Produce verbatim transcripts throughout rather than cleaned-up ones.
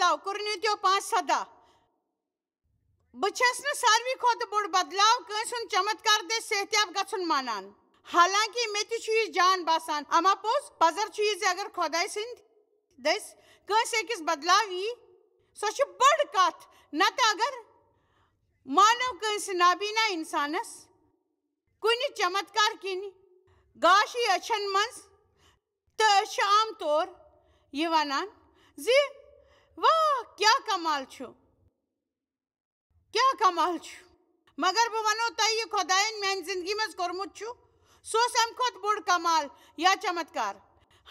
بدلاو، قرنیتیو پانٛژھ سداہ۔ بہٕ چھَس نہٕ ساروی کھۄتہٕ بوٚڑ بدلاو کٲنٛسہِ ہُنٛد چمتکار دٔسۍ صحتیاب گژھُن مانان، حالانکہ مےٚ تہِ چھُ یہِ جان باسان۔ اما پوٚز، پزر چھُ یہِ زِ اگر خۄداے سٕنٛدۍ دٔسۍ کٲنٛسہِ أکِس بدلاو یی، سۄ چھِ بٔڑ کتھ۔ نتہٕ اگر مانو کٲنٛسہِ نابینا انسانس کُنہِ چمتکار کِنۍ گاش یی أچھن منٛز، تہٕ أسۍ چھِ عام طور یہِ ونان زِ واہ، کیٛاہ کمال چھُ، کیٛاہ کمال چھُ۔ مگر بہٕ ونو تۄہہِ، یہِ خۄداین میانہِ زندگی منٛز کوٚرمُت چھُ، سُہ اوس امہِ کھۄتہٕ بوٚڑ کمال یا چمتکار۔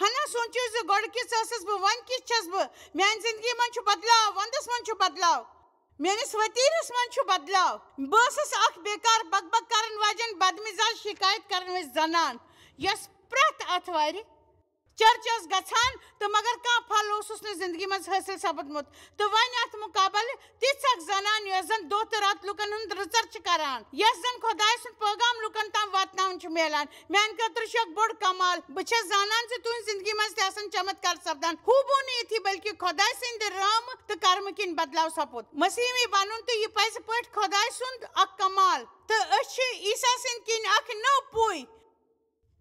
ہنا سونچِو زِ گۄڈٕ کِژھ ٲسٕس بہٕ، وۄنۍ کِژھ چھَس بہٕ۔ میانہِ زندگی منٛز چھُ بدلاو، ونٛدس منٛز چھُ بدلاو، میٲنِس ؤتیٖرس منٛز چھُ بدلاو۔ بہٕ ٲسٕس اکھ بیکار، بک بک کرن واجٮ۪ن، بدمزاج، شکایت کرن وٲج زنان، یۄس پرٛٮ۪تھ آتھوارِ چرچ ٲس گژھان، تہٕ مگر کانٛہہ پھل اوسُس نہٕ زندگی منٛز حٲصِل سپدمُت۔ تہٕ وۄنۍ اتھ مقابلہٕ تِژھ اکھ زنان، یۄس زن دۄہ تہٕ راتھ لُکن ہُنٛد رٕژر چھِ کران، یۄس زن خۄداے سُنٛد پٲغام لُکن تام واتناوُن چھُ میلان۔ میانہِ خٲطرٕ چھُ اکھ بوٚڑ کمال۔ بہٕ چھَس زانان زِ تُہنٛز زندگی منٛز تہِ آسن چمتکار سپدان، ہوٗبوٗ نہٕ یِتھی، بلکہِ خۄداے سٕنٛدِ رحمہٕ تہٕ کرمہٕ کِنۍ بدلاو سپُد۔ مسیحی بنُن تہٕ یہِ پزِ پٲٹھۍ خۄداے سُنٛد اکھ کمال۔ تہٕ أسۍ چھِ عیسیٰ سٕنٛدِ کِنۍ اکھ نٔو پُے۔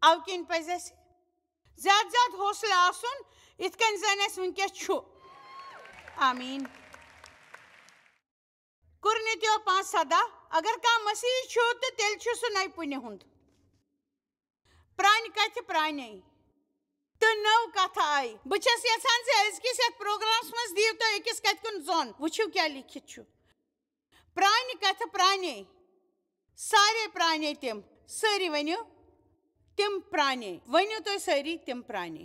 اَوٕ کِنۍ پزِ اَسہِ زیادٕ زیادٕ حوصلہٕ آسُن، یِتھ کٔنۍ زَن اَسہِ وٕنکیٚس چھُ۔ آمیٖن۔ قرنیتیو پانٛژھ سداہ، اگر کانٛہہ مسیحی چھُ، تہٕ تیٚلہِ چھُ سُہ نَوِ پُنہِ ہُنٛد۔ پرٛانہِ کَتھِ پرٛانے تہٕ نٔو کَتھ آیہِ۔ بہٕ چھَس یَژھان زِ أزکِس یَتھ پروگرامَس منٛز دِیِو تُہۍ أکِس کَتھِ کُن ظۄن۔ وٕچھِو کیٛاہ لیکھِتھ چھُ۔ پرٛانہِ کَتھِ پرٛانے، سارے پرٛانے تِم۔ سٲری ؤنِو، تِم پرٛانے۔ ؤنِو تُہۍ سٲری، تِم پرٛانے۔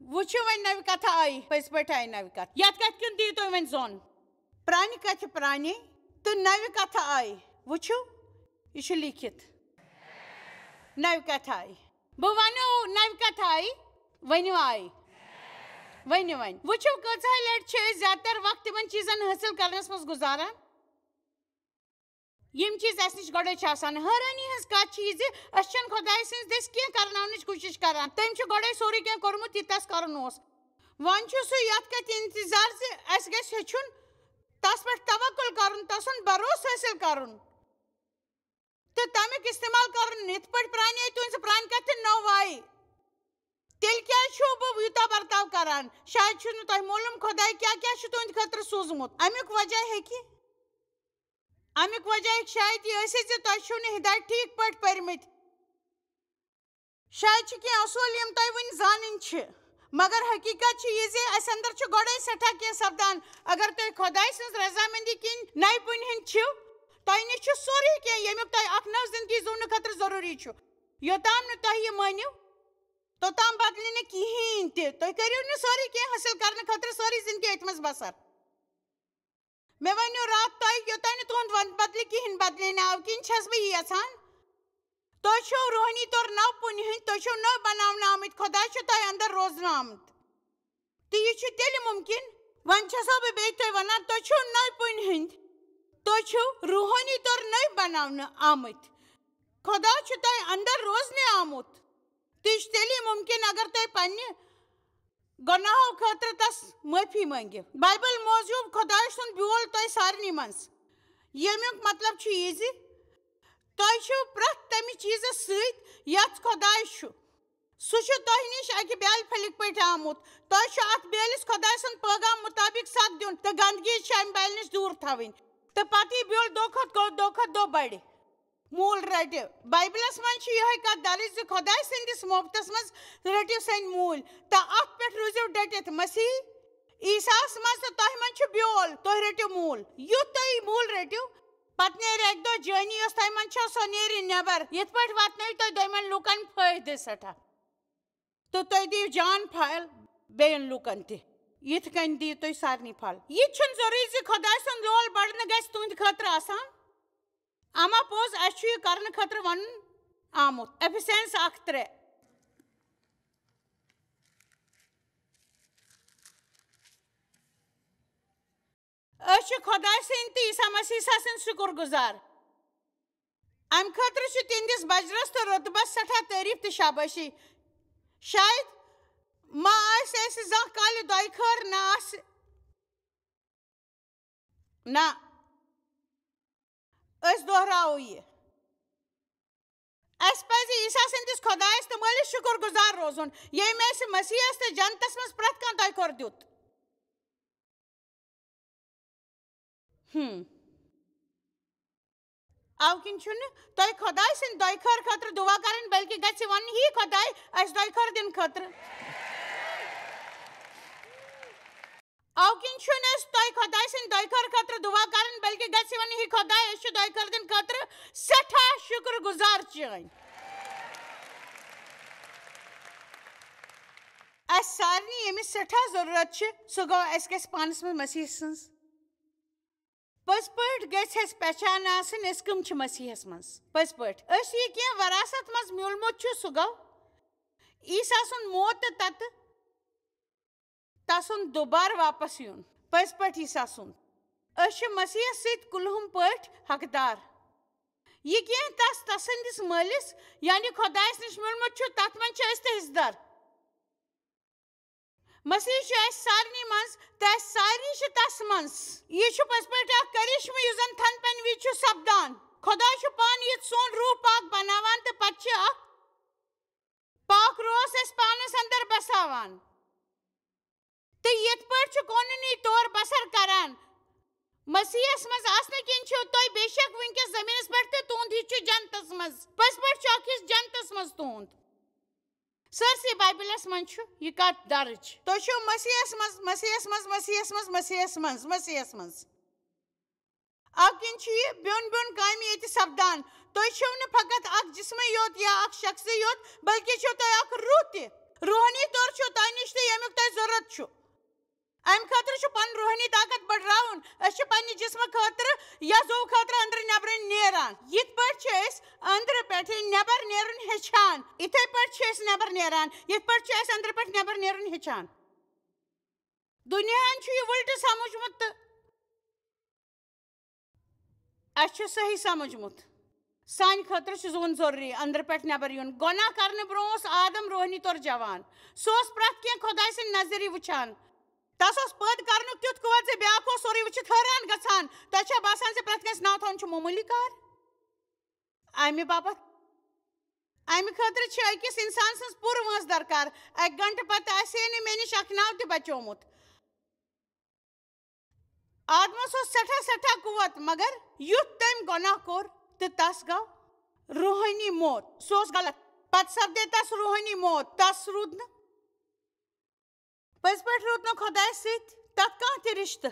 وٕچھِو وۄنۍ، نَوِ کَتھِ آیہِ، پٔزۍ پٲٹھۍ آیہِ نَوِ کَتھِ۔ یَتھ کَتھِ کُن دِیِو تُہۍ وۄنۍ ظۄن۔ پرٛانہِ کَتھِ پرٛانے تہٕ نَوِ کَتھِ آیہِ۔ وٕچھِو، یہِ چھُ لیٖکھِتھ۔ نَوِ کَتھِ آیہِ۔ بہٕ وَنو، نَوِ کَتھِ آیہِ۔ ؤنِو، آیہِ۔ ؤنِو وۄنۍ۔ وٕچھِو، کۭژاہ لَٹہِ چھِ أسۍ زیادٕ تر وقت تِمن چیٖزن حٲصِل کرنس منٛز گُزاران، یِم چیٖز اَسہِ نِش گۄڈَے چھِ آسان۔ حٲرٲنی ہٕنٛز کَتھ چھِ یہِ زِ أسۍ چھِنہٕ خۄداے سٕنٛز دٔسۍ کینٛہہ کرناونٕچ کوٗشِش کران۔ تٔمۍ چھُ گۄڈَے سورُے کینٛہہ کوٚرمُت، یہِ تَس کَرُن اوس۔ وۄنۍ چھُ سُہ یَتھ کَتھِ اِنتظار زِ اَسہِ گژھِ ہیٚچھُن تَس پٮ۪ٹھ توکل کَرُن، تَسُنٛد بھروسہٕ حٲصِل کَرُن تہٕ تَمیُک استعمال کَرُن، یِتھ پٲٹھۍ پرٛانہِ آیہِ تُہٕنٛزِ پرٛانہِ کَتھِ نٔو آیہِ۔ تیٚلہِ کیٛازِ چھُو بہٕ یوٗتاہ برتاو کران؟ شاید چھُنہٕ تۄہہِ معلوم خۄداے کیٛاہ کیٛاہ چھُ تُہنٛدِ خٲطرٕ سوٗزمُت۔ اَمیُک وجہ ہیٚکہِ، اَمیُک وجہ ہیٚکہِ شاید یہِ ٲسِتھ زِ تۄہہِ چھِو نہٕ ہدایت ٹھیٖک پٲٹھۍ پٔرمٕتۍ۔ شاید چھِ کینٛہہ اصوٗل یِم تۄہہِ وُنہِ زانٕنۍ چھِ، مگر حقیٖقت چھِ یہِ زِ اَسہِ اندر چھُ گۄڈَے سٮ۪ٹھاہ کینٛہہ سپدان۔ اگر تُہۍ خۄداے سٕنٛز رضامندی کِنۍ نَوِ پُنہِ ہٕنٛدۍ چھِو، تۄہہِ نِش چھُ سورُے کینٛہہ، ییٚمیُک تۄہہِ اکھ نٔو زندگی زُونہٕ خٲطرٕ ضروٗری چھُ۔ یوٚتام نہٕ تۄہہِ یہِ مٲنِو، توٚتام بدلہِ نہٕ کِہیٖنۍ تہِ۔ تُہۍ کٔرِو نہٕ سورُے کینٛہہ حٲصِل کرنہٕ خٲطرٕ سٲرٕے زندگی أتھۍ منٛز بسر۔ مےٚ ؤنِو راتھ تۄہہِ، یوٚتام نہٕ تُہُنٛد وَن-، بدلہِ کِہیٖنۍ بدلے نہٕ، اَوٕ کِنۍ چھَس بہٕ یہِ یَژھان۔ تُہۍ چھِو روحٲنی طور نَو پُنہِ ہٕنٛدۍ، تُہۍ چھِو نٔو بناونہٕ آمٕتۍ، خۄداے چھُ تۄہہِ اندر روزنہٕ آمُت۔ تہٕ یہِ چھُ تیٚلہِ مُمکِن، وۄنۍ چھَسو بہٕ بیٚیہِ تۄہہِ وَنان، تُہۍ چھِو نٔوۍ پُنہِ ہٕنٛدۍ، تُہۍ چھِو روحٲنی طور نٔوۍ بناونہٕ آمٕتۍ۔ خۄدا چھُ تۄہہِ اندر روزنہِ آمُت۔ تہٕ یہِ چھُ تیٚلی مُمکِن اگر تُہۍ پننہِ گۄناہو خٲطرٕ تس معٲفی مٔنگِو۔ بایبل موٗجوٗب خۄداے سُنٛد بیول تۄہہِ سارنٕے منٛز، ییٚمیُک مطلب چھُ یہِ زِ تۄہہِ چھِو پرٛٮ۪تھ تَمہِ چیٖزٕ سۭتۍ یَتھ خۄداے چھُ۔ سُہ چھُ تۄہہِ نِش اَکہِ بیلہِ پھٔلِکۍ پٲٹھۍ آمُت۔ تۄہہِ چھُ اَتھ بیلِس خۄداے سُنٛد پٲغام مُطابِق سَکھ دیُن تہٕ گنٛدگی چھِ اَمہِ بیلہِ نِش دوٗر تھاوٕنۍ۔ تہٕ پَتہٕ یہِ بیول دۄہ کھۄتہٕ گۄ-، دۄہ کھۄتہٕ دۄہ بَڑِ۔ موٗل رَٹہِ۔ بایبلَس منٛز چھِ یِہوٚے کَتھ درٕج زِ خۄداے سٕنٛدِس محبتَس منٛز رٔٹِو سٲنۍ موٗلۍ تہٕ اَتھ پٮ۪ٹھ روٗزِو ڈٔٹِتھ۔ مسیح عیسیٰ ہَس منٛز تہٕ تۄہہِ منٛز چھُ بیول، تُہۍ رٔٹِو موٗل۔ یُتھ تُہۍ یہِ موٗل رٔٹِو، پَتہٕ نیرِ اَکہِ دۄہ جٲنی، یۄس تۄہہِ منٛز چھےٚ، سۄ نیرِ نٮ۪بر۔ یِتھ پٲٹھۍ واتنٲیِو تُہۍ دوٚیمٮ۪ن لوٗکَن فٲیدٕ سٮ۪ٹھاہ۔ تہٕ تُہۍ دِیِو جان پھل بیٚیَن لوٗکَن تہِ۔ یِتھ کٔنۍ دِیِو تُہۍ سارنٕے پھل۔ یہِ چھُنہٕ ضروٗری زِ خۄداے سُنٛد بیول بَڑنہٕ گژھِ تُہٕنٛدِ خٲطرٕ آسان۔ اما پوٚز، اَسہِ چھُ یہِ کرنہٕ خٲطرٕ ونُن آمُت۔ ایفیسینس اکھ ترٛےٚ۔ أسۍ چھِ خۄداے سٕنٛدۍ تہٕ عیسیٰ مسیح سٕنٛدۍ شُکر گُزار۔ اَمہِ خٲطرٕ چھِ تِہنٛدِس بجرس تہٕ رۄتبس سٮ۪ٹھاہ تعریف تہٕ شابٲشی۔ شاید ما آسہِ اَسہِ زانٛہہ کالہِ دۄیہِ خٲر، نہ آسہِ نہ، أسۍ دۄہراوو یہِ۔ اَسہِ پَزِ عیسیٰ سٕنٛدِس خۄدایَس تہٕ مٲلِس شُکُر گُزار روزُن، ییٚمۍ اَسہِ مسیحس تہٕ جنتس منٛز پرٛٮ۪تھ کانٛہہ دۄیہِ خٲر دیُت۔ ہم۔ اَوٕ کِنۍ چھُنہٕ تۄہہِ خۄداے سٕنٛدِ دۄیہِ خٲر خٲطرٕ دُعا کَرٕنۍ، بلکہِ گژھِ وَنُن، "ہی خۄداے، اَسہِ دۄیہِ خٲر دِنہٕ خٲطرٕ۔" اَوٕ کِنۍ چھُنہٕ اَسہِ تۄہہِ خۄداے سٕنٛدِ دۄیہِ خٲر خٲطرٕ دُعا کَرٕنۍ، بلکہِ گژھِ وَنُن، "ہی خۄداے، أسۍ چھِ دۄیہِ خٲر دِنہٕ خٲطرٕ سٮ۪ٹھاہ شُکُر گُزار چٲنۍ۔" اَسہِ سارنٕے ییٚمِس سٮ۪ٹھاہ ضروٗرت چھِ، سُہ گوٚو اَسہِ گژھِ پانَس منٛز مسیح سٕنٛز۔ پٔزۍ پٲٹھۍ گژھِ اَسہِ پہچان آسٕنۍ، أسۍ کٕم چھِ مسیحس منٛز۔ پٔزۍ پٲٹھۍ۔ أسۍ یہِ کینٛہہ وراثت منٛز میوٗلمُت چھُ، سُہ گوٚو عیسیٰ سُنٛد موت تہٕ تَتہٕ تَسُنٛد دوبارٕ واپس یُن۔ پٔزۍ پٲٹھۍ عیسیٰ سُنٛد۔ أسۍ چھِ مسیحس سۭتۍ کُلہُم پٲٹھۍ حقدار۔ یہِ کینٛہہ تَس تَسٕنٛدِس مٲلِس، یعنی خۄدایَس نِش میوٗلمُت چھُ، تَتھ منٛز چھِ أسۍ تہِ حصہٕ دار۔ مسیح چھُ اَسہِ سارنٕے منٛز تہٕ اَسہِ سارنٕے چھِ تَس منٛز۔ یہِ چھُ پٔزۍ پٲٹھۍ اَکھ کرشمہٕ یُس زَن تھن پنہِ وِزِ چھُ سپدان۔ خۄداے چھُ پانہٕ یہِ سون روح پاک بناوان تہٕ پتہٕ چھِ اَکھ پاک روح اَسہِ پانَس اندر بساوان۔ تہٕ یِتھ پٲٹھۍ چھُ قونوٗنی طور بسر کران۔ مسیحس منٛز آسنہٕ کِنۍ چھِو تُہۍ بے شک وٕنکیٚس زٔمیٖنَس پٮ۪ٹھ تہٕ تُہُنٛد حصہٕ چھُ جنتس منٛز۔ پٔزۍ پٲٹھۍ چھُ اَکھ حصہٕ جنتس منٛز تُہُنٛد۔ سٲرسٕے بایبلس منٛز چھُ یہِ کتھ درج۔ تُہۍ چھِو مسیحس منٛز، مسیحس منٛز، مسیحس منٛز، مسیحس منٛز، مسیحس منٛز۔ اَوٕ کِنۍ چھُ یہِ بیوٚن بیوٚن کامہِ ییٚتہِ سپدان۔ تُہۍ چھِو نہٕ فقط اکھ جسمٕے یوت یا اکھ شخصٕے یوت، بلکہِ چھِو تُہۍ اکھ روح تہِ۔ روحٲنی طور چھُو تۄہہِ نِش تہِ ییٚمیُک تۄہہِ ضروٗرت چھُ۔ اَمہِ خٲطرٕ چھُ پنُن روحٲنی طاقت بٔڑراوُن۔ أسۍ چھِ پننہِ جسمہٕ خٲطرٕ یا زُوٕ خٲطرٕ أنٛدرٕ نٮ۪برٕ نیران۔ یِتھ پٲٹھۍ چھِ أسۍ أنٛدرٕ پٮ۪ٹھٕ نٮ۪بر نیرُن ہیٚچھان، یِتھے پٲٹھۍ چھِ أسۍ نٮ۪بر نیران، یِتھ پٲٹھۍ چھِ أسۍ أنٛدرٕ پٮ۪ٹھ نٮ۪بر نیرُن ہیٚچھان۔ دُنیاہن چھُ یہِ وُلٹہٕ سمجھمُت تہٕ اَسہِ چھُ صحیح سمجھمُت۔ سانہِ خٲطرٕ چھُ زُوُن ضروٗری أنٛدرٕ پٮ۪ٹھ نٮ۪بر یُن۔ گۄناہ کرنہٕ برونٛہہ اوس آدم روحٲنی طور جوان۔ سُہ اوس پرٛٮ۪تھ کینٛہہ خۄداے سٕنٛدِ نظرِ وٕچھان۔ تَس اوس پٲدٕ کرنُک تیُتھ قوت زِ بیٛاکھ اوس سورُے وٕچھِتھ حٲران گژھان۔ تۄہہِ چھا باسان زِ پرٛٮ۪تھ کٲنٛسہِ ناو تھاوُن چھُ معموٗلی کار؟ اَمہِ باپتھ، اَمہِ خٲطرٕ چھِ أکِس اِنسان سٕنٛز پوٗرٕ وٲنٛس درکار۔ اَکہِ گھنٹہٕ پتہٕ آسہِ ہے نہٕ مےٚ نِش اکھ ناو تہِ بچومُت۔ آدمس اوس سٮ۪ٹھاہ، سٮ۪ٹھاہ قوت، مگر یُتھ تٔمۍ گۄناہ کوٚر تہٕ تس گوٚو روحٲنی موت۔ سُہ اوس غلط۔ پتہٕ سپدے تس روحٲنی موت۔ تس روٗد نہٕ، پٔزۍ پٲٹھۍ روٗد نہٕ خۄدایس سۭتۍ تتھ کانٛہہ تہِ رشتہٕ۔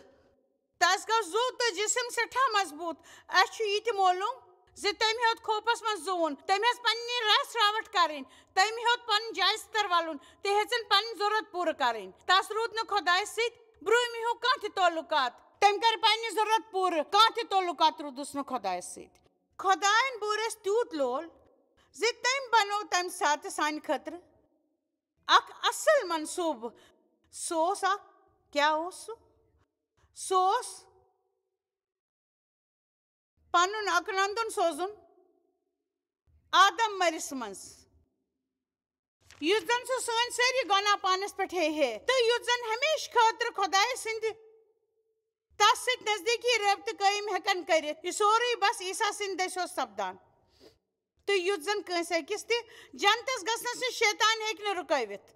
تس گوٚو زُو تہٕ جسم سٮ۪ٹھاہ مضبوٗط۔ اسہِ چھُ یہِ تہِ معلوم زِ تٔمۍ ہیوٚت خوفس منٛز زُوُن۔ تٔمۍ ہیٚژ پننہِ رژھ راوٹھ کرٕنۍ۔ تٔمۍ ہیوٚت پنُن جاے ستر ولُن تہٕ ہیٚژٕن پنٕنۍ ضروٗرت پوٗرٕ کرٕنۍ۔ تس روٗد نہٕ خۄدایس سۭتۍ برٛونٛہمہِ ہیوٗ کانٛہہ تہِ تعلقات۔ تٔمۍ کٔرۍ پنٕنۍ ضروٗرت پوٗرٕ۔ کانٛہہ تہِ تعلقات روٗدُس نہٕ خۄدایس سۭتۍ۔ خۄدایَن بوٗر اَسہِ تیوٗت لول زِ تٔمۍ بنوو تَمہِ ساتہٕ سانہِ خٲطرٕ اکھ اصل منصوٗبہٕ۔ سُہ اوس اکھ، کیٛاہ اوس سُہ؟ سُہ اوس پنُن اکھ نندُن سوزُن آدم مٔرِس منٛز، یُس زن سُہ سٲنۍ سٲری گۄناہ پانس پٮ۪ٹھ ہیٚیہِ ہے تہٕ یُس زن ہمیشہٕ خٲطرٕ خۄدایہِ سٕنٛدِ تس سۭتۍ نزدیٖکی رٲبطہٕ قٲیِم ہٮ۪کن کٔرِتھ۔ یہِ سورُے بس عیسیٰ سٕنٛدِ دٔسۍ اوس سپدان۔ تہٕ یُتھ زن کٲنٛسہِ أکِس تہِ جنتس گژھنس نِش شیطان ہیٚکہِ نہٕ رُکٲوِتھ،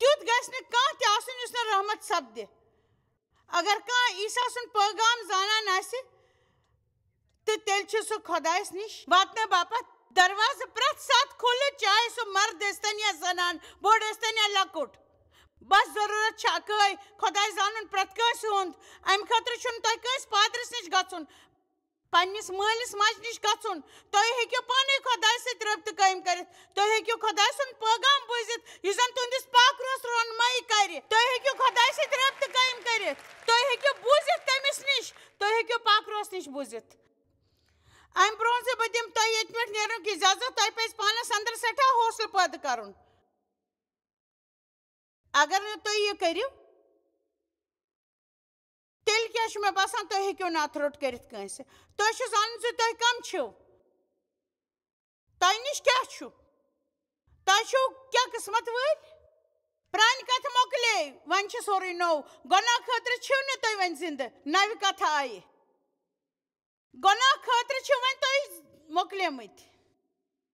تیُتھ گژھِ نہٕ کانٛہہ تہِ آسُن یُس نہٕ رحمت سپدِ۔ اگر کانٛہہ عیسیٰ سُنٛد پٲغام زانان آسہِ، تہٕ تیٚلہِ چھُ سُہ خۄدایس نِش واتنہٕ باپتھ دروازٕ پرٛٮ۪تھ ساتہٕ کھُلہٕ، چاہے سُہ مرد ٲسۍتن یا زنان، بوٚڑ ٲسۍتن یا لۄکُٹ۔ بس ضروٗرت چھِ اکٲے، خۄداے زانُن پرٛٮ۪تھ کٲنٛسہِ ہُنٛد۔ امہِ خٲطرٕ چھُنہٕ تۄہہِ کٲنٛسہِ پادرِس نِش گژھُن، پننِس مٲلِس ماجہِ نِش گژھُن۔ تُہۍ ہیٚکِو پانے خۄدایہِ سۭتۍ رٲبطہٕ قٲیِم کٔرِتھ۔ تُہۍ ہیٚکِو خۄدایہِ سُنٛد پٲغام بوٗزِتھ، یُس زن تُہنٛدِس پاک روحس رونمٲیی کرِ۔ تُہۍ ہیٚکِو خۄدایہِ سۭتۍ رٲبطہٕ قٲیِم کٔرِتھ۔ تُہۍ ہیٚکِو بوٗزِتھ تٔمِس نِش۔ تُہۍ ہیٚکِو پاک روحس نِش بوٗزِتھ۔ امہِ برونٛہہ زِ بہٕ دِمہٕ تۄہہِ ییٚتہِ پٮ۪ٹھ نیرنُک اجازت، تۄہہِ پزِ پانس اندر سٮ۪ٹھاہ حوصلہٕ پٲدٕ کرُن۔ اگر نہٕ تُہۍ یہِ کٔرِو، تیٚلہِ کیٛاہ چھُ مےٚ باسان، تُہۍ ہیٚکِو نہٕ اَتھ روٚٹ کٔرِتھ کٲنٛسہِ۔ تۄہہِ چھُ زانُن زِ تُہۍ کَم چھِو۔ تۄہہِ نِش کیٛاہ چھُ؟ تۄہہِ چھِو کیٛاہ قٕسمت وٲلۍ؟ پرٛانہِ کتھٕ مۄکلے، وۄنۍ چھُ سورُے نوٚو۔ گۄناہ خٲطرٕ چھِو نہٕ تُہۍ وۄنۍ زِندٕ، نوِ کتھٕ آیہِ۔ گۄناہ خٲطرٕ چھِو وۄنۍ تُہۍ مۄکلیمٕتۍ۔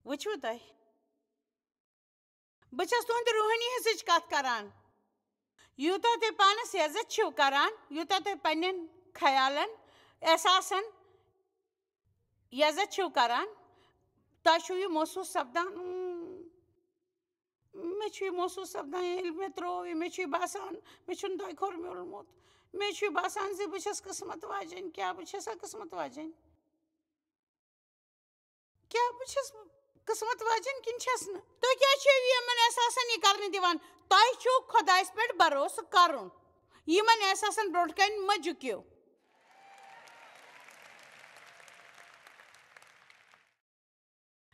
وٕچھِو تُہۍ، بہٕ چھَس تُہنٛدِ روحٲنی حصٕچ کتھ کران۔ یوٗتاہ تُہۍ پانس عزت چھِو کران، یوٗتاہ تُہۍ پننٮ۪ن خیالن، احساسن عزت چھِو کران، تۄہہِ چھُو یہِ محسوٗس سپدان، "اۭں، مےٚ چھُ یہِ محسوٗس سپدان، ییٚلہِ مےٚ ترٛوو یہِ، مےٚ چھُ یہِ باسان، مےٚ چھُنہٕ دۄیہِ خۄر میوٗلمُت۔ مےٚ چھُ یہِ باسان زِ بہٕ چھَس قٕسمت واجٮ۪نۍ۔ کیٛاہ بہٕ چھَسا قٕسمت واجٮ۪نۍ؟ کیٛاہ بہٕ چھَس قٕسمت واجٮ۪نۍ کِنہٕ چھَس نہٕ؟" تُہۍ کیٛازِ چھِو یِمَن احساسَن یہِ کرنہٕ دِوان؟ تۄہہِ چھُو خۄدایَس پٮ۪ٹھ بھروسہٕ کرُن۔ یِمَن احساسَن برٛونٛٹھ کَنہِ مہ جُکِو۔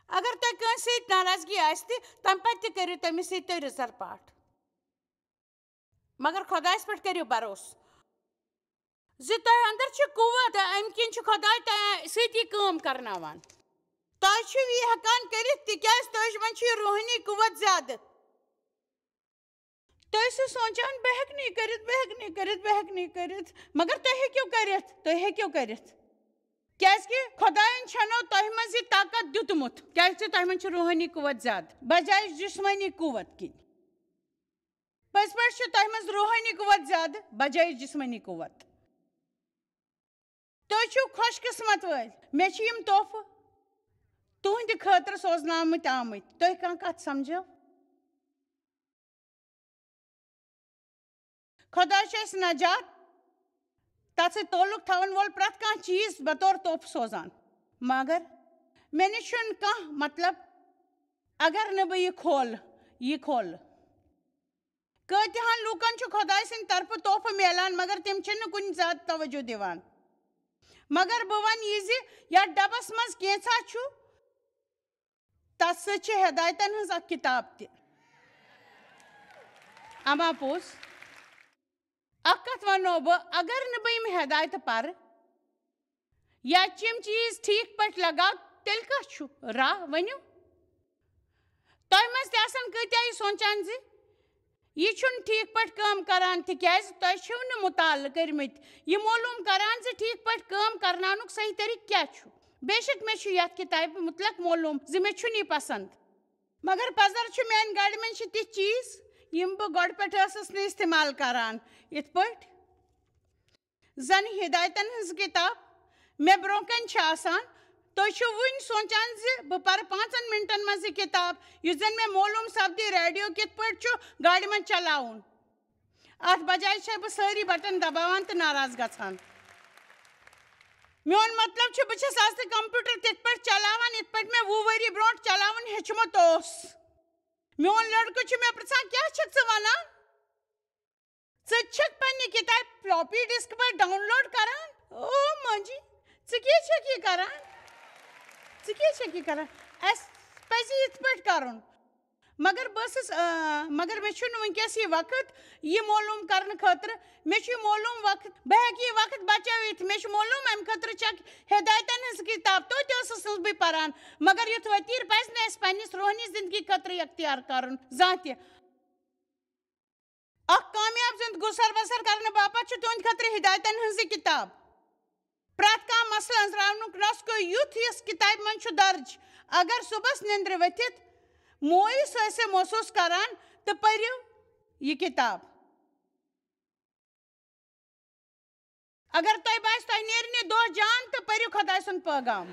اگر تۄہہِ کٲنٛسہِ سۭتۍ ناراضگی آسہِ تہِ، تَمہِ پَتہٕ تہِ کٔرِو تٔمِس سۭتۍ تُہۍ رٕژَر پاٹھ۔ مگر خۄدایَس پٮ۪ٹھ کٔرِو بھروسہٕ زِ تۄہہِ اندر چھُ قوت، تہٕ اَمہِ کِنۍ چھُ خۄداے تۄہہِ سۭتۍ یہِ کٲم کرناوان۔ تۄہہِ چھِو یہِ ہٮ۪کان کٔرِتھ، تِکیٛازِ تۄہہِ منٛز چھُ یہِ روحٲنی قوت زیادٕ۔ تُہۍ ٲسِو سونٛچان، "بہٕ ہٮ۪کہٕ نہٕ یہِ کٔرِتھ، بہٕ ہٮ۪کہٕ نہٕ یہِ کٔرِتھ، بہٕ ہٮ۪کہٕ نہٕ یہِ کٔرِتھ۔" مگر تُہۍ ہیٚکِو کٔرِتھ، تُہۍ ہیٚکِو کٔرِتھ۔ کیٛازِکہِ خۄدایَن چھَنو تۄہہِ منٛز یہِ طاقت دیُتمُت، کیٛازِکہِ تۄہہِ منٛز چھِ روحٲنی قوت زیادٕ بجایہِ جسمٲنی قوت کِنۍ۔ پٔزۍ پٲٹھۍ چھِ تۄہہِ منٛز روحٲنی قوت زیادٕ بجایہِ جسمٲنی قوت۔ تُہۍ چھِو خۄش قٕسمت وٲلۍ، مےٚ چھِ یِم تحفہٕ تُہٕنٛدِ خٲطرٕ سوزناومٕتۍ آمٕتۍ۔ تُہۍ کانٛہہ کتھ سمجھو؟ خۄداے چھُ اَسہِ نجات، تَتھ سۭتۍ تعلق تھاوَن وول پرٛٮ۪تھ کانٛہہ چیٖز بطور تحفہٕ سوزان۔ مگر مےٚ نِش چھُنہٕ کانٛہہ مطلب، اگر نہٕ بہٕ یہِ کھولہٕ، یہِ کھولہٕ۔ کۭتِہَن لوٗکَن چھُ خۄداے سٕنٛدِ طرفہٕ تحفہٕ میلان، مگر تِم چھِنہٕ کُنہِ زیادٕ توجہ دِوان۔ مگر بہٕ وَنہٕ یہِ زِ یَتھ ڈَبَس منٛز کینٛژھا چھُ، تَتھ سۭتۍ چھِ ہدایتَن ہٕنٛز اَکھ کِتاب تہِ۔ اَما پوٚز۔ اَکھ کَتھ وَنو بہٕ، اگر نہٕ بہٕ یِم ہدایتہٕ پَرٕ، یا چھِ یِم چیٖز ٹھیٖک پٲٹھۍ لگاو، تیٚلہِ کَس چھُ راہ؟ ؤنِو۔ تۄہہِ منٛز تہِ آسَن کۭتیٛاہ یہِ سونٛچان زِ یہِ چھُنہٕ ٹھیٖک پٲٹھۍ کٲم کران، تِکیٛازِ تۄہہِ چھِو نہٕ مُطالعہٕ کٔرمٕتۍ، یہِ معلوٗم کران زِ ٹھیٖک پٲٹھۍ کٲم کرناونُک صحیح طریٖقہٕ کیٛاہ چھُ۔ بے شک مےٚ چھُ یَتھ کِتابہِ مُتعلق معلوٗم زِ مےٚ چھُنہٕ یہِ پسنٛد۔ مگر پزر چھُ، میٛانہِ گاڑِ منٛز چھِ تِتھۍ چیٖز، یِم بہٕ گۄڈٕ پٮ۪ٹھٕ ٲسٕس نہٕ استعمال کران، یِتھ پٲٹھۍ زن ہدایتن ہٕنٛز کِتاب مےٚ برٛونٛہہ کنہِ چھِ آسان۔ تُہۍ چھِو وُنہِ سونٛچان زِ بہٕ پرٕ پانٛژن منٹن منٛز یہِ کِتاب، یُس زن مےٚ معلوٗم سپدِ ریڈیو کِتھ پٲٹھۍ چھُ گاڑِ منٛز چلاوُن۔ اتھ بجایہِ چھَس بہٕ سٲری بٹن دباوان تہٕ ناراض گژھان۔ میون مطلب چھُ، بہٕ چھَس آز تہِ کمپیوٹر تِتھ پٲٹھۍ چلاوان، یِتھ پٲٹھۍ مےٚ وُہ ؤری برٛونٛٹھ چلاوُن ہیوٚچھمُت اوس۔ میون لڑکہٕ چھُ مےٚ پرژھان، "کیٛاہ چھَکھ ژٕ وَنان؟ ژٕ چھَکھ پننہِ کِتابہِ فلاپی ڈسک پٮ۪ٹھ ڈاؤن لوڈ کران؟ او ماجی، ژٕ کیٛاہ چھَکھ یہِ کران؟ ژٕ کیٛاہ چھَکھ یہِ کران؟ اَسہِ پَزِ یِتھ پٲٹھۍ کرُن۔" مگر بہٕ ٲسٕس، آ، مگر مےٚ چھُنہٕ وٕنکیٚس یہِ وقت یہِ معلوٗم کرنہٕ خٲطرٕ۔ مےٚ چھُ یہِ معلوٗم وقت، بہٕ ہیٚکہٕ یہِ وقت بچٲوِتھ۔ مےٚ چھُ معلوٗم، اَمہِ خٲطرٕ چھَکھ ہدایتن ہٕنٛز کِتاب، توتہِ ٲسٕس نہٕ بہٕ پران۔ مگر یُتھ وتیٖر پزِ نہٕ اَسہِ پننِس روحٲنی زندگی خٲطرٕ اختیار کرُن زانٛہہ تہِ۔ اکھ کامیاب زندٕ گُسر بسر کرنہٕ باپتھ چھُ تُہنٛدِ خٲطرٕ ہدایتن ہٕنٛز یہِ کِتاب۔ پرٛٮ۪تھ کانٛہہ مسلہٕ أنٛزراونُک نسخہٕ یُتھ یۄس کِتابہِ منٛز چھُ درج۔ اگر صُبحس نِندرِ ؤتھِتھ مایوس ٲسِو محسوس کران تہٕ پٔرِو یہِ کِتاب۔ اگر تۄہہِ باسہِ تۄہہِ نیرِ نہٕ دۄہ جان تہٕ پٔرِو خۄداے سُنٛد پٲغام۔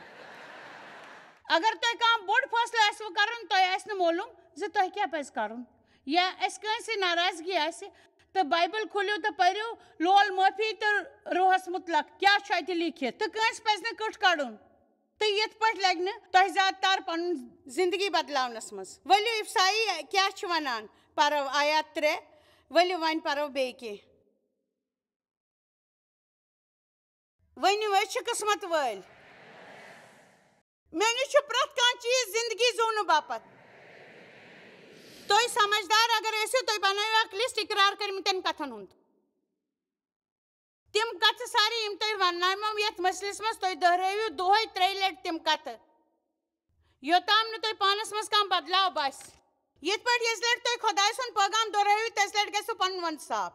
اگر تۄہہِ کانٛہہ بوٚڑ فٲصلہٕ آسِوٕ کرُن، تۄہہِ آسہِ نہٕ معلوٗم زِ تۄہہِ کیٛاہ پزِ کرُن، یا اَسہِ کٲنٛسہِ ناراضگی آسہِ، تہٕ بایبل کھوٗلِو تہٕ پٔرِو لول معٲفی تہٕ روحس مُتعلق کیٛاہ چھُ اَتہِ لیٖکھِتھ، تہٕ کٲنٛسہِ پزِ نہٕ کٕٹھ کڑُن۔ تہٕ یِتھ پٲٹھۍ لگہِ نہٕ تۄہہِ زیادٕ تر پنُن زندگی بدلاونس منٛز۔ ؤلِو افسائی کیٛاہ چھُ ونان، پرو آیات ترٛےٚ، ؤلِو وۄنۍ پرو بیٚیہِ کینٛہہ۔ ؤنِو، أسۍ چھِ قٕسمت وٲلۍ۔ مےٚ نِش چھُ پرٛٮ۪تھ کانٛہہ چیٖز زِندگی زونہٕ باپتھ۔ تُہۍ سمجھدار اگر ٲسِو، تُہۍ بنٲیِو اکھ لسٹ اقرار کٔرمٕتٮ۪ن کتھن ہُنٛد۔ تِم کتھٕ سارے یِم تۄہہِ ونناومو یتھ مسلس منٛز، تُہۍ دۄہرٲوِو دۄہے ترٛیٚیہِ لٹہِ تِم کتھٕ، یوٚتام نہٕ تۄہہِ پانس منٛز کانٛہہ بدلاو باسہِ۔ یِتھ پٲٹھۍ یِژھ لٹہِ تُہۍ خۄداے سُنٛد پٲغام دۄہرٲوِو، تِژھ لٹہِ گژھِو پنُن وَن صاف۔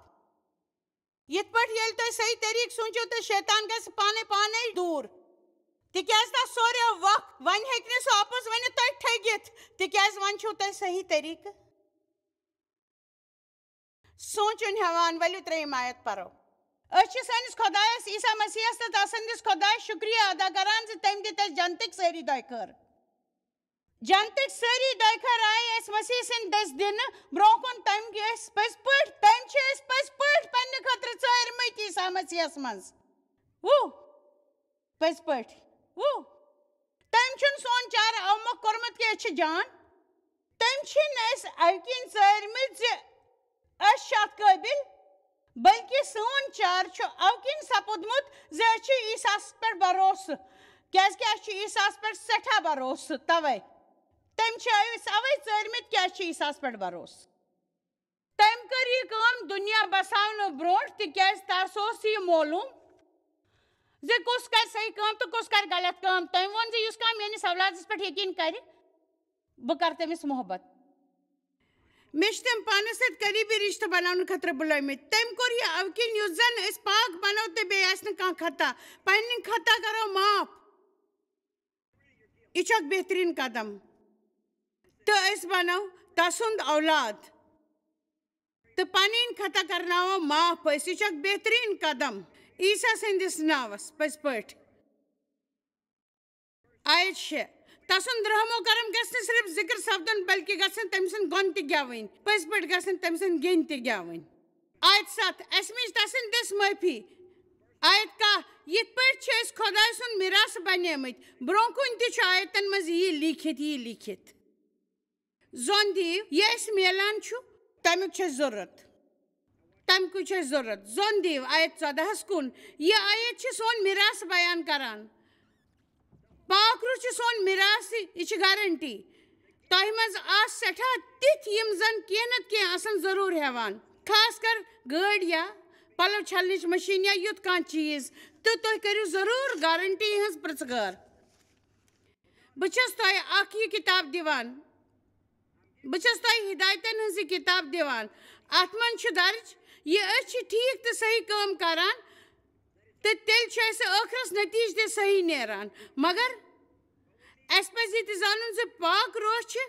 یِتھ پٲٹھۍ ییٚلہِ تُہۍ صحیح طریٖقہٕ سوٗنٛچِو، تہٕ شیطان گژھِ پانے پانے دوٗر۔ تِکیٛازِ تَس سوریو وق، وۄنۍ ہیٚکہِ نہٕ سُہ اَپُز ؤنِتھ تۄہہِ ٹھٔگِتھ، تِکیٛازِ وۄنۍ چھُو تۄہہِ صحیح طریٖقہٕ سونٛچُن ہٮ۪وان۔ ؤلِو ترٛیٚیِم آیت پرو۔ أسۍ چھِ سٲنِس خۄدایَس عیسیٰ مسیحَس تہٕ تَسٕنٛدِس خۄدایَس شُکریہ ادا کران زِ تٔمۍ دِتۍ اَسہِ جنتٕکۍ سٲری دۄیہِ خٲر۔ جنتٕکۍ سٲری دۄیہِ خٲر آیہِ اَسہِ مسیح سٕنٛدِ دٔسۍ دِنہٕ برٛونٛہہ کُن۔ تٔمۍ گٔے اَسہِ پٔزۍ پٲٹھۍ، تٔمۍ چھِ أسۍ پٔزۍ پٲٹھۍ پننہِ خٲطرٕ ژٲرمٕتۍ عیسیٰ مسیحَس منٛز۔ وُہ۔ پٔزۍ پٲٹھۍ۔ وُہ۔ تٔمۍ چھُنہٕ سون چارٕ اَوٕ مۄکھ کوٚرمُت کہِ أسۍ چھِ جان۔ تٔمۍ چھِنہٕ أسۍ اَمہِ کِنۍ ژٲرمٕتۍ زِ أسۍ چھِ اَتھ قٲبِل، بلکہِ سون چار چھُ اَوٕ کِنۍ سپُدمُت زِ أسۍ چھِ عیسیٰ ہَس پٮ۪ٹھ بھروسہٕ، کیٛازِکہِ اَسہِ چھُ عیسیٰ ہَس پٮ۪ٹھ سٮ۪ٹھاہ بھروسہٕ۔ تَوَے تٔمۍ چھِ أسۍ اَوَے ژٲرمٕتۍ کہِ اَسہِ چھُ عیسیٰ ہَس پٮ۪ٹھ بھروسہٕ۔ تٔمۍ کٔر یہِ کٲم دُنیا بساونہٕ برونٛٹھ، تِکیٛازِ تَس اوس یہِ معلوٗم زِ کُس کرِ صحیح کٲم تہٕ کُس کرِ غلط کٲم۔ تٔمۍ ووٚن زِ یُس کانٛہہ میٲنِس اولادس پٮ۪ٹھ یقیٖن کرِ، بہٕ کرٕ تٔمِس محبت۔ مےٚ چھِ تٔمۍ پانس سۭتۍ قریبی رشتہٕ بناونہٕ خٲطرٕ بُلٲومٕتۍ۔ تٔمۍ کوٚر یہِ اَوٕ کِنۍ یُتھ زن أسۍ پاک بنو تہٕ بیٚیہِ آسہِ نہٕ کانٛہہ خطا۔ پنٕنۍ خطا کرو معاف۔ یہِ چھُ اکھ بہتریٖن قدم۔ تہٕ أسۍ بنو تسُنٛد اولاد۔ تہٕ پنٕنۍ خطا کرناوو معاف أسۍ۔ یہِ چھُ اکھ بہتریٖن قدم عیسیٰ سٕنٛدِس ناوس پٔزۍ پٲٹھۍ۔ آیت شےٚ۔ تسُنٛد رحم و کرم گژھِ نہٕ صرف ذکر سپدُن، بلکہِ گژھن تٔمۍ سٕنٛدۍ گۄن تہِ گٮ۪وٕنۍ۔ پٔزۍ پٲٹھۍ گژھن تٔمۍ سٕنٛدۍ گیٚنۍ تہِ گٮ۪وٕنۍ۔ آیت ستھ۔ اَسہِ منٛز تسٕنٛدۍ دٔسۍ معٲفی۔ آیت کاہ۔ یِتھ پٲٹھۍ چھِ أسۍ خۄداے سُنٛد میراث بنیمٕتۍ۔ برونٛہہ کُن تہِ چھُ آیتن منٛز یی لیٖکھِتھ، یی لیٖکھِتھ۔ زۄن دِیِو، یہِ اَسہِ میلان چھُ، تَمیُک چھُ اَسہِ ضروٗرت۔ تَمہِ کُے چھُ اَسہِ ضروٗرت۔ زۄن دِیِو آیت ژۄدہَس کُن۔ یہِ آیت چھِ سون میراث بیان کران۔ پاک روح چھُ سون میراث، یہِ چھِ گارنٹی۔ تۄہہِ منٛز آسہٕ سٮ۪ٹھاہ تِتھۍ یِم زَن کینٛہہ نَتہٕ کینٛہہ آسَن ضروٗر ہٮ۪وان، خاص کر گٲڑۍ یا پَلو چھلنٕچ مشیٖن یا یُتھ کانٛہہ چیٖز، تہٕ تُہۍ کٔرِو ضروٗر گارنٹی ہٕنٛز پرٛژھ گٲر۔ بہٕ چھَس تۄہہِ اکھ یہِ کِتاب دِوان۔ بہٕ چھَس تۄہہِ ہدایتن ہٕنٛز یہِ کِتاب دِوان۔ اَتھ منٛز چھُ درج، یہِ أسۍ چھِ ٹھیٖک تہٕ صحیح کٲم کران، تہٕ تیٚلہِ چھُ اَسہِ ٲخرس نتیٖجہٕ تہِ صحیح نیران۔ مگر اَسہِ پَزِ یہِ تہِ زانُن زِ پاک روح چھِ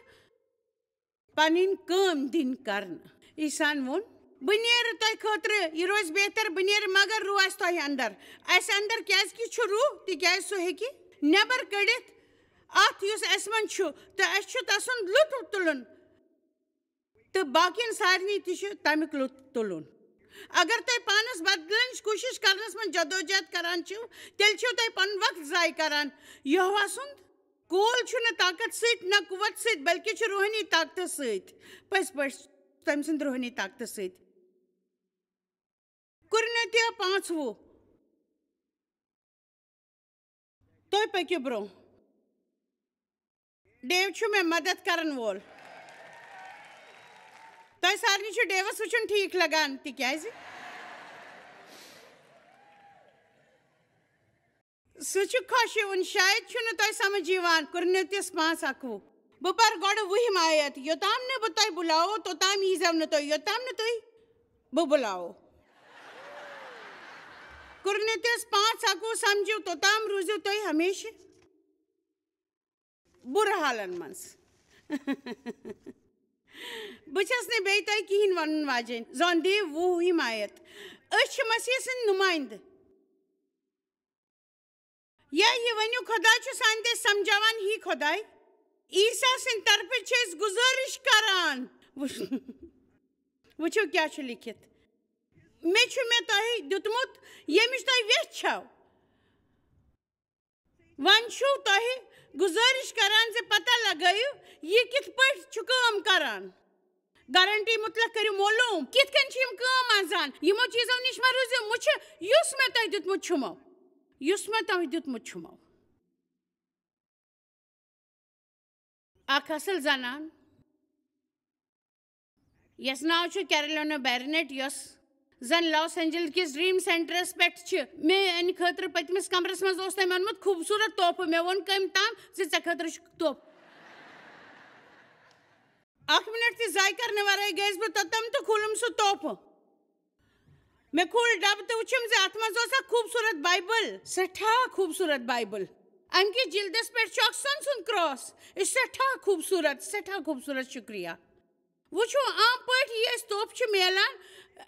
پنٕنۍ کٲم دِنۍ کرنہٕ۔ عیسیٰ ہن ووٚن، "بہٕ نیرٕ تۄہہِ خٲطرٕ، یہِ روزِ بہتر، بہٕ نیرٕ، مگر روح آسہِ تۄہہِ اندر۔" اَسہِ اندر کیازِ کہِ چھُ روح؟ تِکیازِ سُہ ہیٚکہِ نٮ۪بر کٔڑِتھ اَتھ یُس اَسہِ منٛز چھُ، تہٕ اَسہِ چھُ تَسُنٛد لُطُف تُلُن۔ تہٕ باقین سارنٕے تہِ چھُ تَمیُک لُطُف تُلُن۔ اگر تُہۍ پانَس بدلٕنٕچ کوٗشِش کرنَس منٛز جدوجہد کران چھِو، تیٚلہِ چھِو تُہۍ پَنُن وقت ضایع کران۔ یہوہ سُنٛد قول چھُنہٕ طاقت سۭتۍ، نہ قوت سۭتۍ، بلکہِ چھُ روحٲنی طاقتہٕ سۭتۍ۔ پٔزۍ پٲٹھۍ تٔمۍ سٕنٛدِ روحٲنی طاقتہٕ سۭتۍ۔ کُرنتیو پانٛژھ وُہ۔ تُہۍ پٔکِو برٛونٛہہ۔ ڈیو چھُ مےٚ مدد کرن وول۔ تۄہہِ سارنٕے چھُ ڈیوس وٕچھُن ٹھیٖک لگان، تِکیازِ سُہ چھُ خۄش یِوُن۔ شاید چھُنہٕ تۄہہِ سمجھ یِوان۔ کُرنتیس پانٛژھ اکوُہ۔ بہٕ پرٕ گۄڈٕ وُہِم آیت، "یوٚتام نہٕ بہٕ تۄہہِ بُلاوو، توٚتام ییٖزیو نہٕ تُہۍ، یوٚتام نہٕ تُہۍ بہٕ بُلاوو۔" کُرنتیس پانٛژھ اکوُہ سمجھِو، توٚتام روٗزِو تُہۍ ہمیشہٕ بُرٕ حالن منٛز۔ بہٕ چھَس نہٕ بیٚیہِ تۄہہِ کِہیٖنۍ وَنُن واجیٚنۍ۔ زوندی وُہ حمایت۔ أسۍ چھِ مسیح سٕنٛدۍ نُمٲیِندٕ۔ یا یہِ ؤنِو، خۄدا چھُ سانہِ دٔسۍ سمجھاوان، ہی خۄداے، عیسیٰ سٕنٛدِ طرفہٕ چھِ أسۍ گُزٲرِش کران۔ وٕچھ-، وٕچھِو کیٛاہ چھُ لیکھِتھ۔ مےٚ چھُ مےٚ تۄہہِ دیُتمُت، ییٚمِچ تۄہہِ ویژھ چھَو۔ وۄنۍ چھُو تۄہہِ گُزٲرِش کران زِ پتہ لگٲیِو، یہِ کِتھ پٲٹھۍ چھُ کٲم کران۔ گارنٹی مُتلق کٔرِو معلوم، کِتھ کٔنۍ چھِ یِم کٲم منٛزان۔ یِمو چیٖزو نِش مہ روٗزِو مُچھِ، یُس مےٚ تۄہہِ دیُتمُت چھُمو، یُس مےٚ تۄہہِ دیُتمُت چھُمو۔ اکھ اصل زنان، یس ناو چھُ کیرولینا بیرنیٹ، یۄس زن لاس اینجلس کِس ڈریم سینٹرس پٮ۪ٹھ چھِ۔ میانہِ خٲطرٕ پٔتمِس کمرس منٛز اوس تٔمۍ اوٚنمُت خوٗبصوٗرت تحفہٕ۔ مےٚ ووٚن کٔمۍ تام زِ ژےٚ خٲطرٕ چھُ تحفہٕ۔ اکھ منٹ تہِ ضایع کرنہٕ ورٲے گٔیَس بہٕ توٚتام تہٕ کھوٗلُم سُہ تحفہٕ۔ مےٚ کھوٗل ڈبہٕ تہٕ وٕچھُم زِ اتھ منٛز اوس اکھ خوٗبصوٗرت بایبل، سٮ۪ٹھاہ خوٗبصوٗرت بایبل۔ امہِ کِس جلدس پٮ۪ٹھ چھُ اکھ سۄنہٕ سُنٛد کراس۔ یہِ چھُ سٮ۪ٹھاہ خوٗبصوٗرت، سٮ۪ٹھاہ خوٗبصوٗرت، شُکریہ۔ وٕچھِو، عام پٲٹھۍ یہِ أسۍ تحفہٕ چھِ میلان،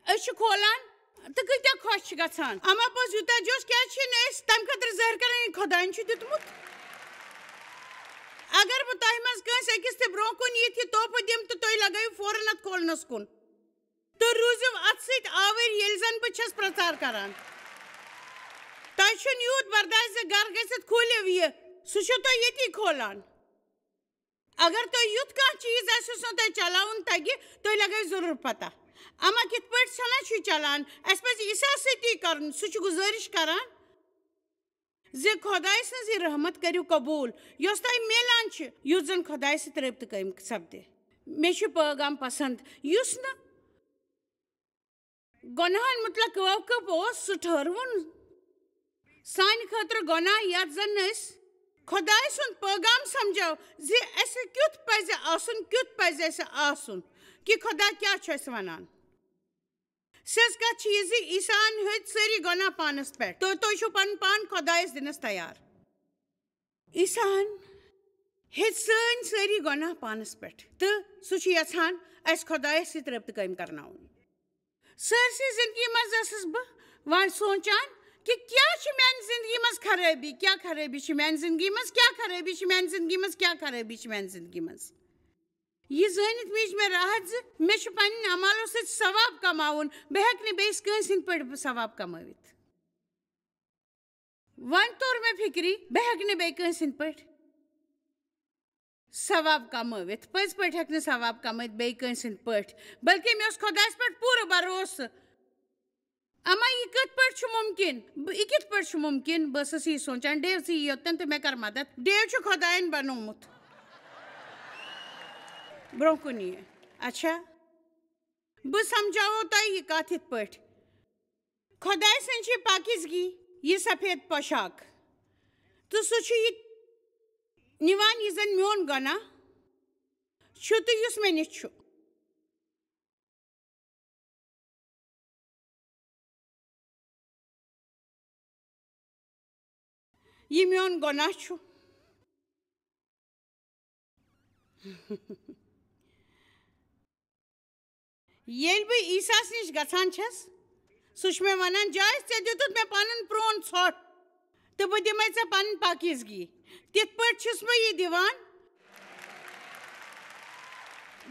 أسۍ چھِ کھولان تہٕ کۭتیٛاہ خۄش چھِ گژھان۔ اما پوٚز یوٗتاہ جوش کیٛازِ چھِ نہٕ أسۍ تَمہِ خٲطرٕ ظٲہِر کران یہِ خۄدایَن چھُ دیُتمُت؟ اگر بہٕ تۄہہِ منٛز کٲنٛسہِ أکِس تہِ برٛونٛہہ کُن یِتھ یہِ تحفہٕ دِمہٕ تہٕ تُہۍ لگٲیِو فوراً اَتھ کھولنَس کُن۔ تہٕ روٗزِو اَتھ سۭتۍ آوٕرۍ ییٚلہِ زَن بہٕ چھَس پرٛچار کران۔ تۄہہِ چھُنہٕ یوٗت برداش زِ گرٕ گٔژھِتھ کھوٗلِو یہِ، سُہ چھُو تۄہہِ ییٚتی کھولان۔ اگر تۄہہِ یُتھ کانٛہہ چیٖز آسہِ یُس نہٕ تۄہہِ چلاوُن تَگہِ، تُہۍ لگٲیِو ضروٗر پتہ۔ اما کِتھ پٲٹھۍ چھَنا چھُ یہِ چلان؟ اَسہِ پَزِ عیسیٰ سۭتی کرُن، سُہ چھُ گُزٲرِش کران زِ خۄداے سٕنٛز یہِ رحمت کٔرِو قبوٗل، یۄس تۄہہِ میلان چھِ، یُتھ زَن خۄداے سۭتۍ رٲبطہٕ قٲیِم سپدِ۔ مےٚ چھُ پٲغام پسنٛد، یُس نہٕ گۄناہن مُتلق وٲقف اوس، سُہ ٹھٔہروُن سانہِ خٲطرٕ گۄناہ، یتھ زن أسۍ خۄداے سُنٛد پٲغام سمجھو زِ اسہِ کیُتھ پزِ آسُن، کیُتھ پزِ اسہِ آسُن، کہِ خۄدا کیٛاہ چھُ اسہِ ونان۔ سیٚز کتھ چھِ یہِ زِ عیسیٰ ہن ہیٚتۍ سٲری گۄناہ پانس پٮ۪ٹھ، تہٕ تُہۍ چھِو پنُن پان خۄدایس دِنس تیار۔ عیسیٰ ہن ہیٚتۍ سٲنۍ سٲری گۄناہ پانس پٮ۪ٹھ، تہٕ سُہ چھُ یژھان اسہِ خۄدایس سۭتۍ رٲبطہٕ قٲیِم کرناوُن۔ سٲرسٕے زندگی منٛز ٲسٕس بہٕ وۄنۍ سونٛچان کہِ کیٛاہ چھِ میٛانہِ زندگی منٛز خرٲبی، کیٛاہ خرٲبی چھِ میٛانہِ زندگی منٛز، کیٛاہ خرٲبی چھِ میٛانہِ زندگی منٛز، کیٛاہ خرٲبی چھِ میٛانہِ زندگی منٛز۔ یہِ زٲنِتھ میج مےٚ راحت زِ مےٚ چھُ پنٛنٮ۪ن اعمالو سۭتۍ ثواب کماوُن، بہٕ ہٮ۪کہٕ نہٕ بیٚیِس کٲنٛسہِ ہِنٛدۍ پٲٹھۍ بہٕ ثواب کمٲوِتھ۔ وۄنۍ توٚر مےٚ فِکرِ، بہٕ ہٮ۪کہٕ نہٕ بیٚیہِ کٲنٛسہِ ہِنٛدۍ پٲٹھۍ ثواب کمٲوِتھ۔ پٔزۍ پٲٹھۍ ہٮ۪کہٕ نہٕ ثواب کمٲوِتھ بیٚیہِ کٲنٛسہِ ہِنٛدۍ پٲٹھۍ، بلکہِ مےٚ اوس خۄدایَس پٮ۪ٹھ پوٗرٕ بھروسہٕ۔ اما یہِ کِتھ پٲٹھۍ چھُ مُمکِن؟ بہٕ، یہِ کِتھ پٲٹھۍ چھُ مُمکِن؟ بہٕ ٲسٕس یی سونٛچان، ڈیو ژٕ یہِ یوٚتَن تہٕ مےٚ کر مدد۔ ڈیو چھُ خۄدایَن بنوومُت۔ برٛونٛہہ کُن یہِ۔ اچھا، بہٕ سمجھاوو تۄہہِ یہِ کتھ یِتھ پٲٹھۍ۔ خۄداے سٕنٛز چھِ پاکیزگی یہِ سفید پوشاک، تہٕ سُہ چھُ یہِ نِوان یہِ زن میون گۄناہ چھُ تہٕ یُس مےٚ نِش چھُ۔ یہِ میون گۄناہ چھُ۔ ییٚلہِ بہٕ عیسیٰ ہَس نِش گژھان چھَس، سُہ چھُ مےٚ وَنان، "جایز، ژےٚ دیُتُتھ مےٚ پَنُن پرٛون ژھۄٹھ، تہٕ بہٕ دِمَے ژےٚ پَنٕنۍ پاکیٖزگی۔" تِتھ پٲٹھۍ چھُس بہٕ یہِ دِوان۔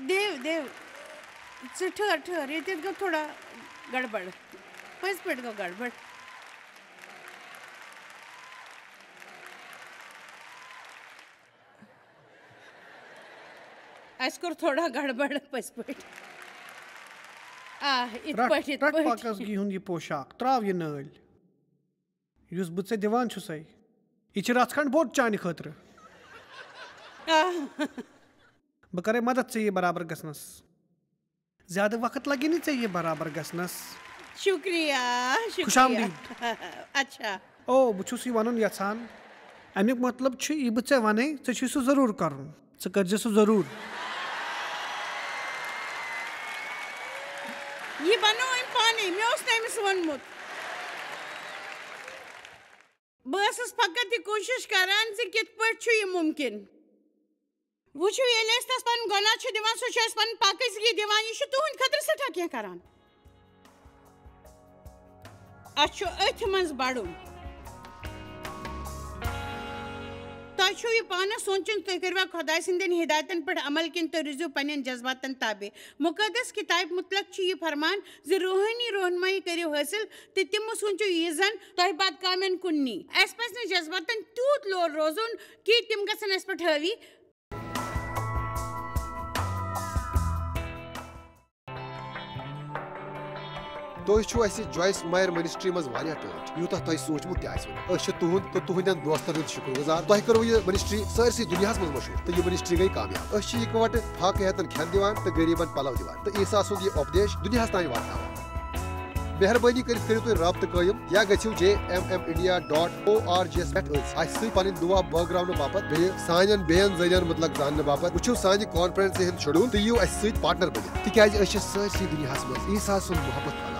دیو، دیو، ژٕ ٹھٔہر، ٹھٔہر، ییٚتٮ۪تھ گوٚو تھوڑا گڑبڑ۔ پٔزۍ پٲٹھۍ گوٚو گڑبڑ۔ اَسہِ کوٚر تھوڑا گڑبڑ پٔزۍ پٲٹھۍ۔ آ، یِتھ رَٹ، پٲٹھۍ، یِتھ رَٹ پٲٹھۍ۔ پاکیزگی ہُنٛد یہِ پوشاک، ترٛاو یہِ نٲلۍ۔ یُس بہٕ ژےٚ دِوان چھُسَے، یہِ چھِ رَژھ کھنٛڈ بوٚڑ چانہِ خٲطرٕ۔ آ۔ بہٕ کَرَے مدد ژےٚ یہِ برابر گژھنَس۔ زیادٕ وقت لگہِ نہٕ ژےٚ یہِ برابر گژھنَس۔ شُکریہ، شُکریہ۔ خوش آمدید۔ اچھا۔ او، بہٕ چھُس یہِ وَنُن یَژھان، اَمیُک مطلب چھُ، یہِ بہٕ ژےٚ وَنَے، ژےٚ چھُے سُہ ضروٗر کَرُن۔ ژٕ کٔرۍزِ سُہ ضروٗر۔ یہِ بنوو أمۍ پانَے، مےٚ اوس نہٕ أمِس ووٚنمُت۔ بہٕ ٲسٕس فقط یہِ کوٗشِش کران زِ کِتھ پٲٹھۍ چھُ یہِ مُمکِن۔ وٕچھِو، ییٚلہِ أسۍ تَس پَنُن گۄناہ چھِ دِوان، سُہ چھُ اَسہِ پَنٕنۍ پاکیزگی دِوان۔ یہِ چھُ تُہٕنٛدِ خٲطرٕ سٮ۪ٹھاہ کینٛہہ کران۔ اَسہِ چھُ أتھۍ منٛز بَڑُن۔ تۄہہِ چھُو یہِ پانَس سونٛچُن، تُہۍ کٔرِوا خۄداے سٕنٛدٮ۪ن ہِدایتَن پٮ۪ٹھ عمل کِنہٕ تُہۍ روٗزِو پنٛنٮ۪ن جذباتَن تابع؟ مُقدس کِتابہِ مُتلق چھِ یہِ فرمان زِ روحٲنی رہنمٲیی کٔرِو حٲصِل تہٕ تِم مہٕ سونٛچِو یہِ زَن تۄہہِ بدکامٮ۪ن کُن نی۔ اَسہِ پَزِ نہٕ جذباتَن تیوٗت لول روزُن کہِ تِم گژھن اَسہِ پٮ۪ٹھ حٲوی۔ تُہۍ چھِو اَسہِ جویِس مایر منسٹری منٛز واریاہ ٹٲٹھۍ، یوٗتاہ تۄہہِ سوٗنٛچمُت تہِ آسِوٕ نہٕ۔ أسۍ چھِ تُہُنٛد تہٕ تُہٕنٛدٮ۪ن دوستن ہُنٛد شُکر گُزار۔ تۄہہِ کٔروٕ یہِ منسٹری سٲرسٕے دُنیاہَس منٛز مشہوٗر تہٕ یہِ منسٹری گٔے کامیاب۔ أسۍ چھِ یِکوَٹہٕ فاقہٕ ہیتن کھٮ۪ن دِوان تہٕ غریٖبن پلو دِوان تہٕ عیسیٰ سُنٛد یہِ اُپدیش دُنیاہَس تام واتناوان۔ مہربٲنی کٔرِتھ کٔرِو تُہۍ رابطہٕ قٲیِم یا گٔژھِو J M M India dot O R G یَس پٮ۪ٹھ أتھۍ اَسہِ سۭتۍ پَنٕنۍ دُعا بٲگراونہٕ باپتھ، بیٚیہِ سانٮ۪ن بیٚین ذٔریعن مُتلق زاننہٕ باپتھ۔ وٕچھِو سانہِ کانفرنسہِ ہُنٛد شیڈول تہٕ یِیِو اَسہِ سۭتۍ پارٹنر بٔنِتھ، تِکیٛازِ أسۍ چھِ سٲرسٕے دُنیاہَس منٛز عیسیٰ سُنٛد محبت پھٔہلاوان۔